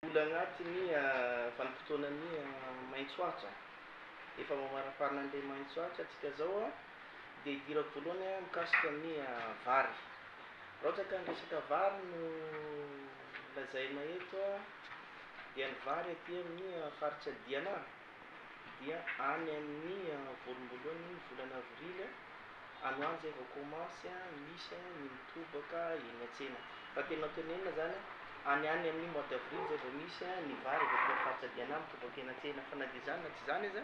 Mbola agnatin'ny vanim-potoanan'ny maitso ahitra, efa mamaraparana an'ilay maitso ahitra antsika zao dia idirako voalohany mikasika ny vary. Raha ohatra ka ny resaka vary no lazaina eto dia ny vary aty amin'ny faritra Diana dia any amin'ny voaloham-boalohany volana avrily any ho any zay vao commence misy ny mitobaka eny an-tsena. Fa tena tenenina zany any any amin'ny mois d'avril zay vao misy ny vary avy aty amin'ny faritra Diana mitobaka eny an-tsena. Fa na dia izany na tsy izany aza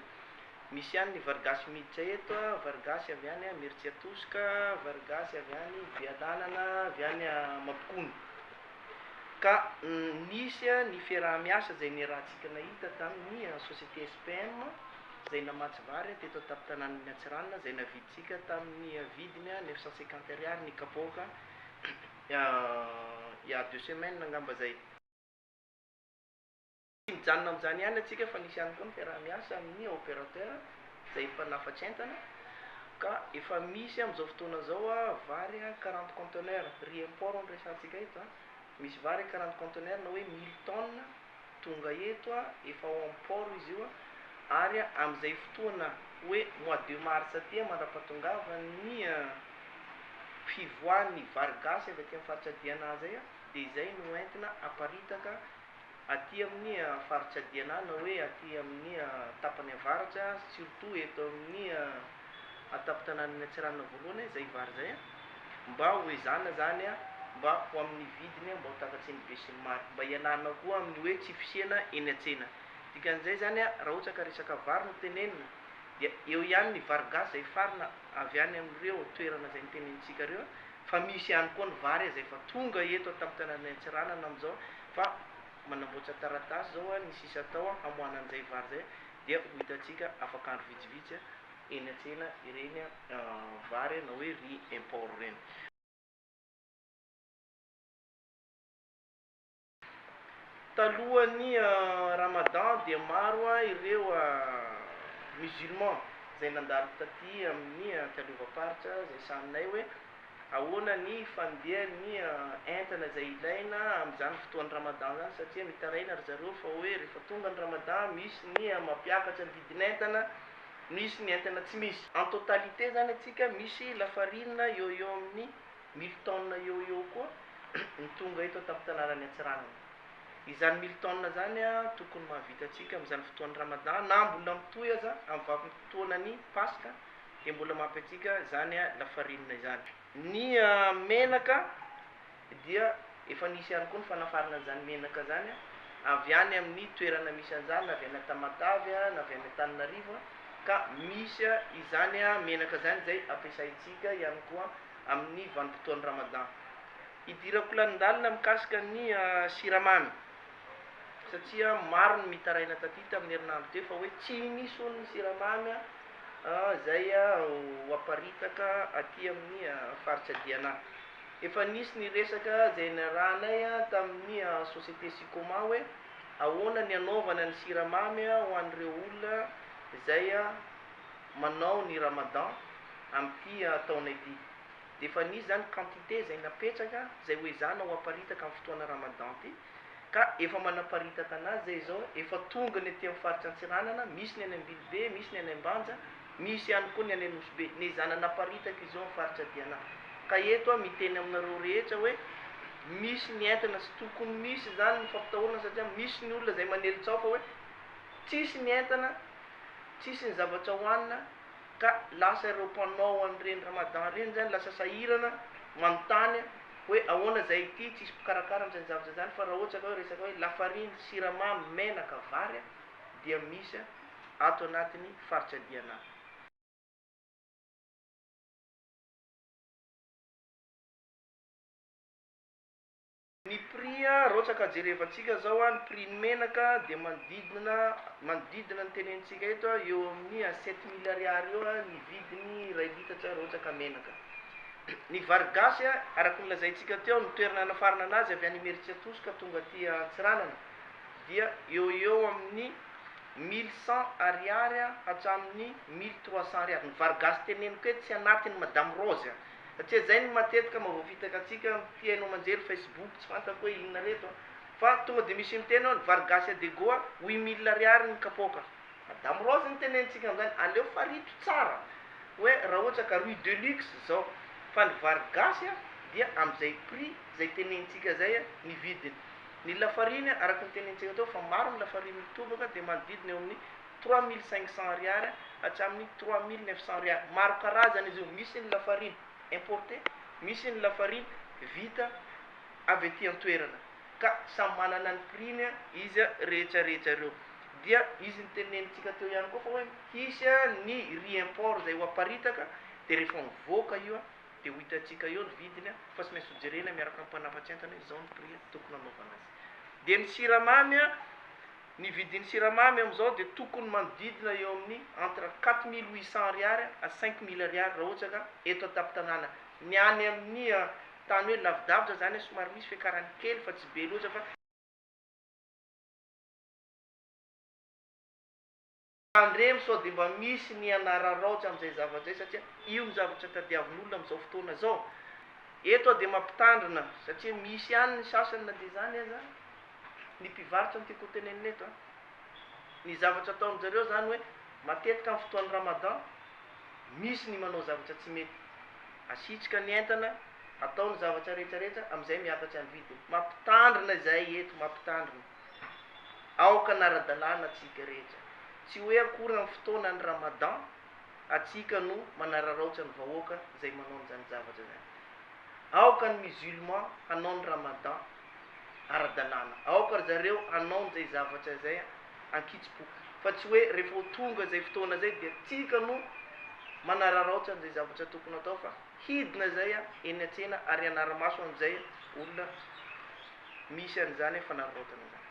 misy ihany ny vary gasy miditra eto, vary gasy avy any Imerintsiatosika, vary gasy avy any Bealanana, avy any Mampikony. Ka nisy ny fiaraha-miasa izay niarahantsika nahita tamin'ny société SPM izay namatsy vary teto an-tampon-tanànan'i Antsiranana izay navidintsika tamin'ny vidiny 950 ariary ny kapoaka il y a 2 semaines angamba zay. Tsy mijanona amin'izany ihany antsika fa nisy ihany koa ny fiaraha-miasa amin'ny opérateur izay mpanafatry entana ka efa misy amin'izao fotoana izao vary 40 conteneurs, riz import no resahantsika eto, misy vary 40 conteneurs na hoe 1000 tonnes tonga eto, efa ao amin'ny port izy io ary amin'izay fotoana hoe mois de mars aty mandra-pahatongavan'ny fivoahan'ny vary gasy avy aty amin'ny faritra Diana zay dia izay no entina aparitaka aty amin'ny faritra Diana na hoe aty amin'ny tapany avaratra, surtout eto amin'ny an-tampon-tanànan'i Antsiranana voalohany izay vary zay mba ho ezahana zany mba ho amin'ny vidiny mba ho takatry ny be sy ny maro, mba hialana koa amin'ny hoe tsy fisiana eny an-tsena. Dikan'izay zany raha ohatra ka resaka vary no tenenina dia eo ihany ny vary gasy izay farina avy any amin'ireo toerana izay notenenintsika ireo fa misy ihany koa ny vary izay efa tonga eto an-tampon-tanànan'i Antsiranana amin'izao fa manamboatra taratasy izao ny sisa atao hamoahana an'izay vary izay dia ho hitantsika afaka andro vitsivitsy eny an-tsena ireny vary na hoe riz import ireny. Talohan'ny Ramadan dia maro ireo musulman izay nandalo taty amin'ny fiarovam-paritra izay sahaninay hoe ahoana ny fandehan'ny entana izay ilaina amin'izany fotoan'ny Ramadan izany satria mitaraina ry zareo fa hoe rehefa tonga ny Ramadan misy ny mampiakatra ny vidin'entana, misy ny entana tsy misy. En totalité izany antsika misy lafarinina eo ho eo amin'ny 1000 tonnes eo ho eo koa ny tonga eto an-tampon-tanànan'i Antsiranana. Izany 1000 tonnes izany tokony mahavita antsika amin'izany fotoan'ny Ramadan na mbola mitohy aza amin'ny vanim-potoanan'ny Paska dia mbola mampy antsika izany lafarinina izany. Ny menaka dia efa nisy ihany koa ny fanafarana an'izany menaka izany avy any amin'ny toerana misy an'izany na avy any Tamatave na avy any Antananarivo ka misy izany menaka izany izay ampiasaintsika ihany koa amin'ny vanim-potoan'ny Ramadan. Hidirako lalindalina mikasika ny siramamy satria maro ny mitaraina taty tamin'ny herinandro teo fa hoe tsy misy hono ny siramamy izay ho aparitaka aty amin'ny faritra Diana. Efa nisy ny resaka izay niarahanay tamin'ny société Sicoma hoe ahoana ny hanaovana ny siramamy ho an'ireo olona izay manao ny Ramadan amin'ity taona ity. Dia efa nisy izany quantité izay napetraka izay ho ezahana ho aparitaka amin'ny fotoana Ramadan ity ka efa manaparitaka anazy izay izao, efa tonga ny aty amin'ny faritra Antsiranana, misy ny any Ambilobe, misy ny any Ambanja, misy ihany koa ny any Anosibe. Nezahana naparitaka izy io amin'ny faritra Diana. Ka eto aho miteny aminareo rehetra hoe misy ny entana tsy tokony misy izany ny fampitahorana satria misy ny olona izay manely tsaho fa hoe tsisy ny entana, tsisy ny zavatra hohanina ka lasa ireo mpanao an'ireny ramadan ireny zany lasa sahirana manontany hoe ahoana zay ity, tsisy mpikarakara an'izany zavatra izany fa raha ohatra ka hoe resaka hoe lafariny, siramamy, menaka, vary dia misy ato anatin'ny faritra Diana. Ny prix raha ohatra ka jerevantsika zao ny prix ny menaka dia manodidina manodidina ny tenenintsika eto eo amin'ny 7000 ariary eo ny vidiny iray litatra raha ohatra ka menaka. Ny vary gasy araka ny lazaintsika teo ny toerana anafarana anazy avy any Imerintsiatosika tonga aty Antsiranana dia eo ho eo amin'ny 1100 ariary hatramin'ny 1300 ariary. Ny vary gasy teneniko eto tsy anatin'ny madame Rose. Satria zay no matetika mahavoafitaka antsika mpihaino aman-jery facebook tsy fantako hoe inona reto a! Fa tonga dia misy miteny hoe ny vary gasy Adego a, 8000 ariary ny kapoaka. Madame Rose no tenenintsika amin'izany, aleo farito tsara hoe raha ohatra ka riz de luxe zao, fa ny vary gasy a dia amin'izay prix izay tenenintsika izay ny vidiny. Ny lafariny araka ny tenenintsika teo fa maro ny lafariny mitobaka dia manodidina eo amin'ny 3500 ariary hatramin'ny 3900 ariary. Maro karazana izy io, misy ny lafariny importé, misy ny lafariny vita avy aty an-toerana ka samy manana ny prix-ny izy rehetra rehetra ireo. Dia izy notenenintsika teo ihany koa fa hoe hisy ny riz import izay ho aparitaka dia rehefa mivoaka io dia ho hitantsika eo ny vidiny fa tsy maintsy hojerena miaraka amin'ny mpanafatr'entana hoe izao ny prix tokony hanaovana azy. Dia ny siramamy, ny vidin'ny siramamy amin'izao dia tokony manodidina eo amin'ny entre 4800 ariary à 5000 ariary raha ohatra ka eto an-tampon-tanàna. Ny any amin'ny tany hoe lavidavitra zany somary misy fiakarany kely fa tsy be loatra fa. Tandremo sao dia mba misy ny hanararaotra amin'izay zavatra izay satria io no zavatra tadiavin'olona amin'izao fotoana izao. Eto aho dia mampitandrina satria misy ihany ny sasany na dia izany aza ny mpivarotra no tiako ho tenenina eto an. Ny zavatra ataon-jareo izany hoe matetika amin'ny fotoan'ny ramadan misy ny manao zavatra tsy mety. Asitrika ny entana, atao ny zavatra rehetra rehetra amin'izay miakatra ny vidiny. Mampitandrina izay eto, mampitandrina. Aoka hanara-dalàna antsika rehetra. Tsy hoe akory amin'ny fotoanan'ny Ramadan atsika no manararaotra ny vahoaka izay manao an'izany zavatra izany. Aoka ny musulman hanao ny Ramadan ara-dalàna. Aoka ry zareo hanao an'izay zavatra izay an-kitsim-po. Fa tsy hoe rehefa ho tonga izay fotoana izay dia tsika no manararaotra an'izay zavatra tokony hatao fa hidina izay eny an-tsena ary hanara-maso an'izay olona misy an'izany fanararaotana izany.